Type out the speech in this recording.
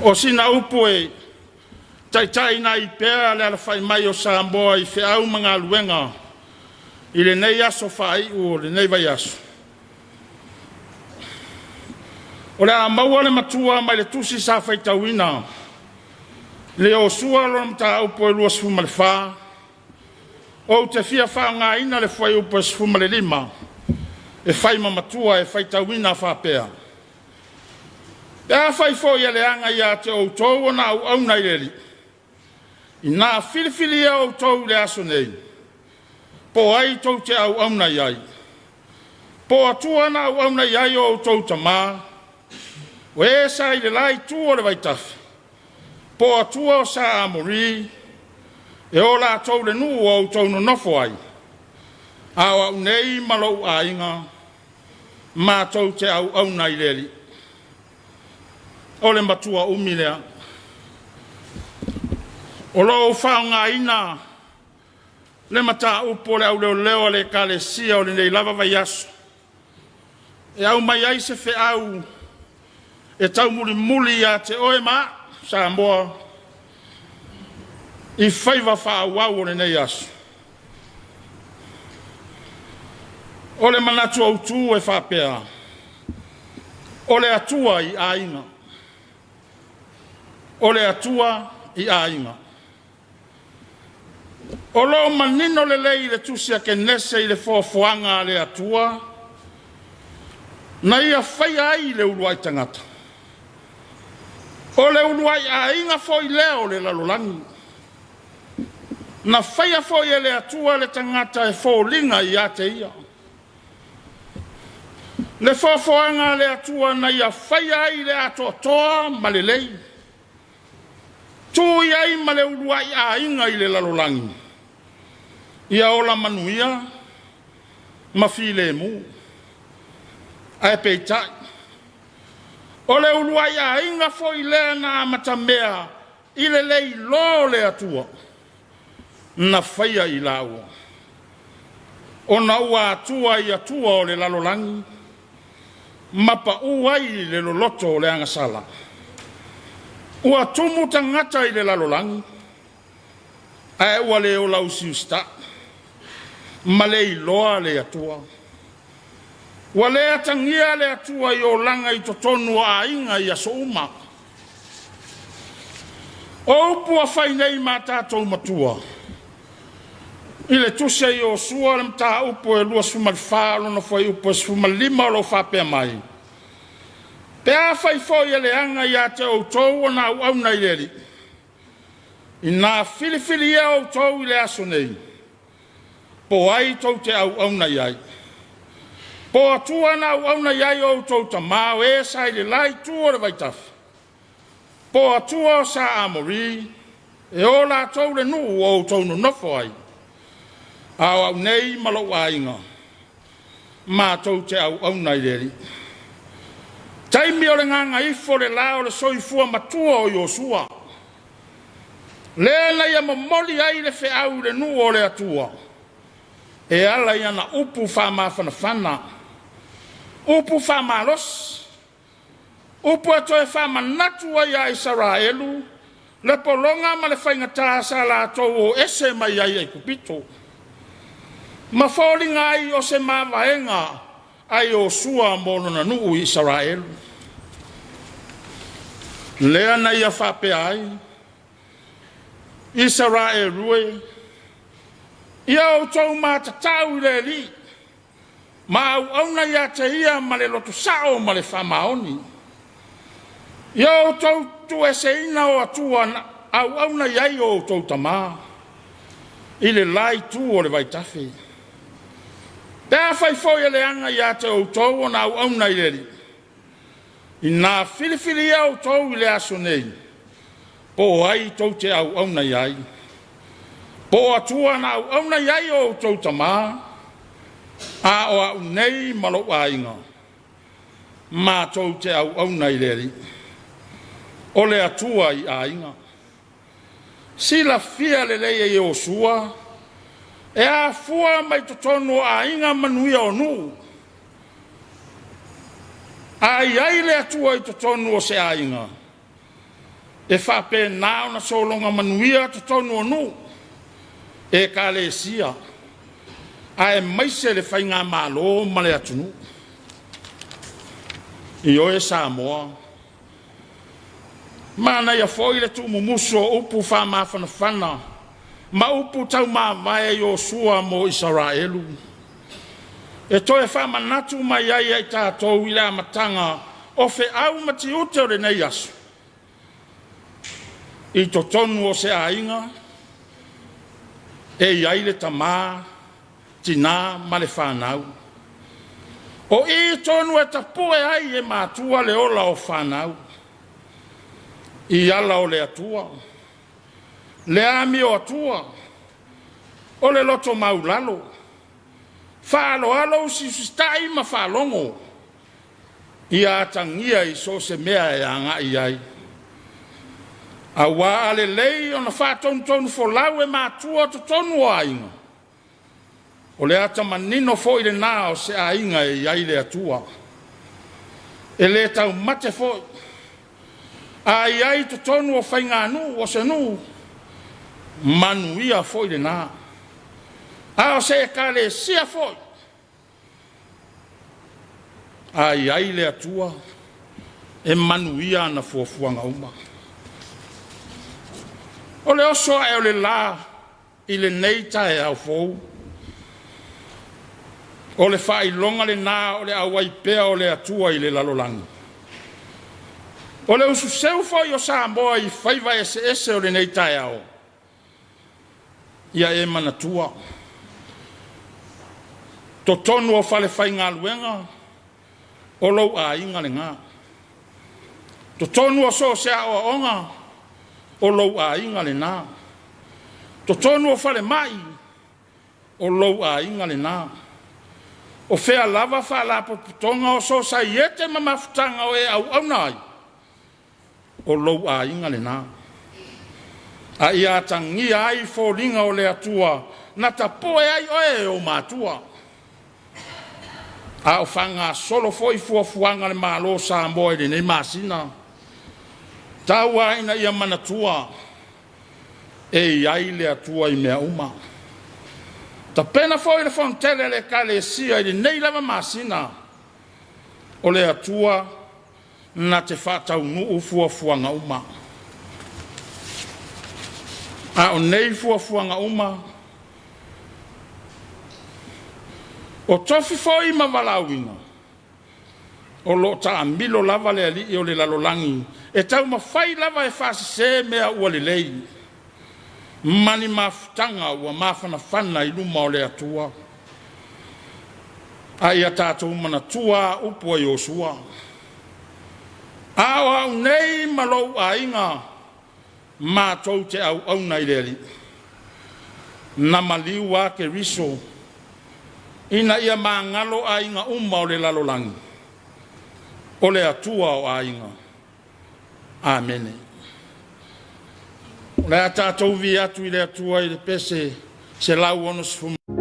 O sina upu e taitaiina ai pea le alafai mai o Samoa i feau ma galuega i lenei aso faaiu o lenei vaiaso. O le a maua le matua mai le tusi sa faitauina i le Ioosua lona mataupu e 24. Ou te fia faaaogaina le fuaiupu e 15 e fai ma matua e faitauina faapea: Pe afai foi e leaga ia te outou ona auauna i le Alii, ina filifilia outou i le aso nei, po o ai tou te auauna i ai, po o Atua na auauna i ai o outou tama, o e sa i le la itu o le vaitafe, po o Atua o Sa Amori, e o latou le nuu ua outou nonofo ai. A o au nei ma lou aiga, matou te auauna i le Alii. O le matua umi lea. O lo o ou faaaogaina le mataupu o le auleoleo a le ekalesia o lenei lava vaiaso e aumai ai se feau e taumulimuli ia te oe ma au Samoa i faiva faaauau o lenei aso. O le manatu autu e faapea, o le Atua i aiga. O le Atua i aiga. O lo o manino lelei i le tusi a Kenese i le foafoaga a le Atua na ia faia ai le uluai tagata. O le uluai aiga foi lea o le lalolagi. Na faia foi e le Atua le tagata e foliga ia te Ia. Le foafoaga a le Atua na ia faia ai le atoatoa ma lelei, tuu i ai ma le uluai aiga i le lalolagi, ia ola manuia ma filemu. Ae peitai, o le uluai aiga foi lea na amatamea i le le iloa o le Atua, na faia i laua, ona ua atua i atua o le lalolagi, ma pau ai i le loloto o le agasala. Ua tumu tagata i le lalolagi, ae ua le ola usiusitai ma le iloa le Atua. Ua le atagia le Atua i olaga i totonu o aiga i aso uma. O upu ua fai nei ma tatou matua i le tusi a Ioosua le mataupu e 24 lona fuaiupu e 15 o lo o faapea mai, pe afai foi e leaga ia te outou ona auauna i le Alii, ina filifilia outou i le aso nei, po o ai tou te auauna i ai, po o Atua na auauna i ai o outou tama o e sa i le la itu o le vaitafe, po o Atua o Sa Amori, e o latou le nuu ua outou nonofo ai. A o au nei ma lou aiga, matou te auauna i le Alii. Taimi o le gagaifo le la o le soifua matua o Iosua, lea na ia momoli ai le feau i le nuu o le Atua e ala i ana upu faamafanafana, upu faamalosi, upu e toe faamanatu ai ia Isaraelu le pologa ma le faigata sa latou o ese mai ai i Aikupito, ma foliga ai o se mavaega a Iosua mo lona nuu i Isaraelu. Lea na ia faapea ai, Isaraelu e, ia outou matatau i le Alii ma auauna ia te Ia ma le loto sao ma le faamaoni. Ia outou tuueseina o atua na auauna i ai o outou tama i le la itu o le vaitafe. Pe afai foi e leaga ia te outou ona auauna i le Alii, ina filifilia outou i le aso nei, po o ai tou te auauna i ai, po o Atua na auauna i ai o outou tama, a o au nei ma lou aiga, matou te auauna i le Alii. O le Atua i aiga. Silafia lelei e Iosua, e afua mai totonu o aiga manuia o nuu. A i ai le Atua i totonu o se aiga, E faapena ona sologa manuia totonu o nuu, ekalesia, aemaise le faigamalo ma le atunuu. Ioe Samoa, manaia foi le tuumumusu o upu faamafanafana ma upu taumavae a Iosua mo Isaraelu, e toe faamanatu mai ai ia i tatou i le amataga o feau ma tiute o lenei aso, i totonu o se aiga e i ai le tama, tina ma le fanau. O i tonu e tapue ai e matua le ola o fanau i ala o le Atua, le amio atua, o le loto maualalo, faaaloalo, usiusitai ma faalogo, ia atagia i so o se mea e agai i ai. Aua a lelei ona faatonutonufolau e matua totonu o aiga, o le ata manino foi lena o se aiga e i ai le Atua. E le taumate foi, a i ai i totonu o faiganuu o se nuu, manuia foi lena. A o se ekalesia foi, a i ai le Atua, e manuia ana fuafuaga uma. O le oso ae o le la i lenei taeao fou, o le faailoga lena o le auai pea o le Atua i le lalolagi. O le ususeu foi o Samoa i faiva eseese o lenei taeao, ia e manatua, totonu o falefaigaluega, o lou aiga lena. Totonu o so o se aoaoga, o lou aiga lena. Totonu o falemai, o lou aiga lena. O fea lava faalapotopotoga o sosaiete ma mafutaga o e auauna ai, o lou aiga lena. A ia atagia ai foliga o le Atua na tapue ai oe e ou matua, a o faagasolo foi fuafuaga a le Malo o Samoa i lenei masina. Tau lava ina ia manatua, e i ai le Atua i mea uma. Tapena foi le fonotele a le Ekalesia i lenei lava masina, o le Atua na te faataunuu fuafuaga uma. A o nei fuafuaga uma, o tofi foi ma valaauina, o lo o taamilo lava le alii o le lalolagi e taumafai lava e faasese mea ua lelei ma ni mafutaga ua mafanafana i luma o le Atua. A ia tatou manatua a upu a Iosua, “A o au nei ma lou aiga, matou te auauna i le Alii.” Na maliu lava Keriso ina ia magalo aiga uma o le lalolagi, o le Atua o aiga. Amene. O le a tatou vivii atu i le Atua i le pese 160.